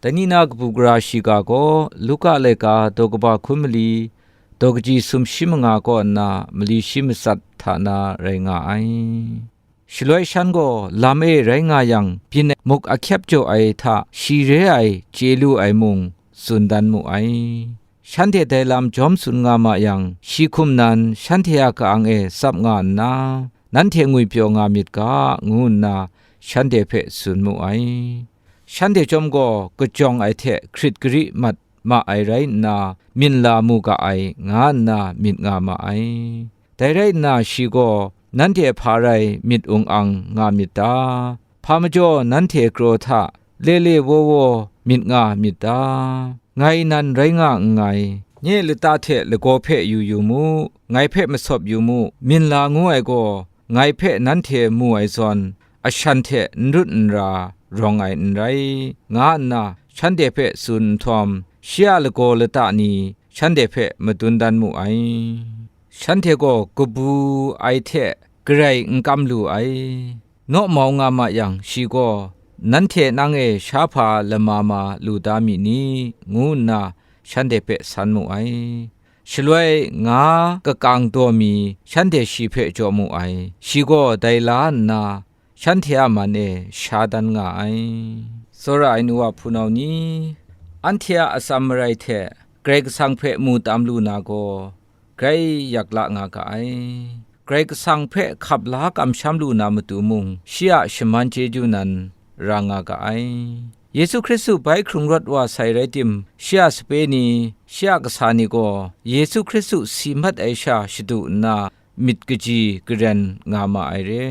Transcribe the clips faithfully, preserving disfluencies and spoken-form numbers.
Dai ni na kabu gara shiga gaw Luka laika daw kaba hkun mali, daw kaji sumshi manga kaw nna mali shi matsat hta na rai nga ai. Shaloi shan gaw lam e rai nga yang, byin ai muk ahkyep jaw ai hta shi re ai chye lu ai mung tsun dan mu ai. Shanhte dai lam jawm tsun nga ma yang, shi hkum nan shanhte a ka-ang e tsap nga nna, nanhte ngwipyaw nga myit ga, ngu nna shanhte hpe tsun mu ai. Shanhte chyawm gaw kajawng ai hte hkrit gari mat ma ai rai nna, minla mu ga ai, nga nna myit nga ma ai. Dai rai nna, shi gaw, "Nanhte hpa rai myit ung ang nga myit ta? Hpa majaw nanhte kraw hta le le waw waw myit nga myit ta? Ngai nan rai nga nngai, nye lata hte lagaw hpe yu yu mu, ngai hpe masawp yu mu, minla ngu ai gaw, ngai hpe nanhte mu ai zawn, ashan hte n rut n ra rawng ai n rai," nga nna shanhte hpe tsun nhtawm, shi a lagaw lata ni shanhte hpe madun dan mu ai. Shanhte gaw kabu ai hte garai n kam lu ai. Naw mau nga ma yang, shi gaw, "Nanhte nang e sha hpa lama ma lu da mi ni?" ngu nna shanhte hpe san mu ai. Shaloi nga kakang daw mi shanhte shi hpe jaw mu ai. Shi gaw dai la nna, shanhte a man e sha dan nga ai. Tsawra ai nu wa hpunau ni, anhte a atsam marai hte Karai Kasang hpe mu tam lu na gaw, grai yak la nga ga ai. Karai Kasang hpe hkap la kamsham lu na matu mung, shi a shaman chyeju nan ra nga ga ai. Yesu Hkristu bai hkrung rawt wa sai rai tim, shi a sape ni, shi a kasa ni gaw, Yesu Hkristu si mat ai sha shadu nna, myit kaji karen nga ma ai re.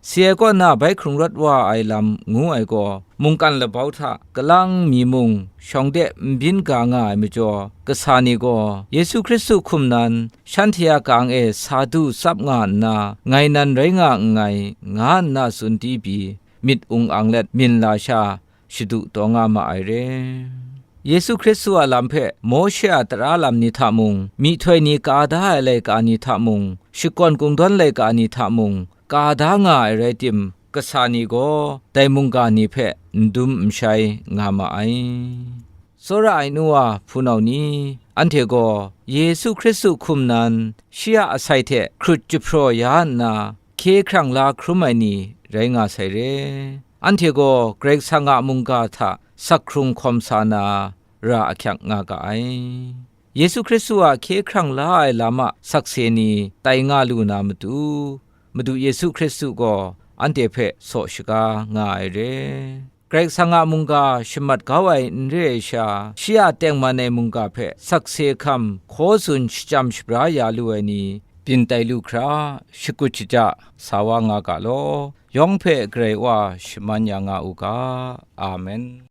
Si ai kaw na bai hkrung rawt wa ai lam ngu ai gaw, mungkan labau hta kalang mi mung, shawng de n byin ga nga ai majaw, kasa ni gaw, Yesu Hkristu hkum nan, shanhte a ka-ang e sa du tsap nga nna, ngai nan rai nga nngai, nga nna tsun di pyi, myit ung ang let minla sha shadu taw nga ma ai re. Yesu Hkristu a lam hpe Mawshe a tara lam ni hta mung, myihtoi ni ka da ai laika ni hta mung, shakawn kungdawn laika ni hta mung, ka da nga ai rai tim, kasa ni gaw dai mungga ni hpe n dum n shai nga ma ai. Tsawra ai nu wa hpunau ni, anhte gaw Yesu Hkristu hkum nan shi a asai hte hkrut jahpraw ya nna, hkye hkrang la hkrum ai ni rai nga sai re. Anhte gaw Karai Kasang a mungga hta sak hkrung hkawm sa na ra ahkyak nga ga ai. Yesu Hkristu a hkye hkrang la ai lam a sakse ni tai nga lu na matu, Madu Yesu Hkristu gaw anhte hpe saw shaga nga ai re. Karai Kasang a mungga shamat kau ai n re ai sha, shi a tengman ai mungga hpe sakse hkam hkaw tsun shachyam shabra ya lu ai ni, byin tai lu hkra, shakut shaja sa wa nga ga law, yawng hpe Karai Wa shaman ya nga u ga. Amen.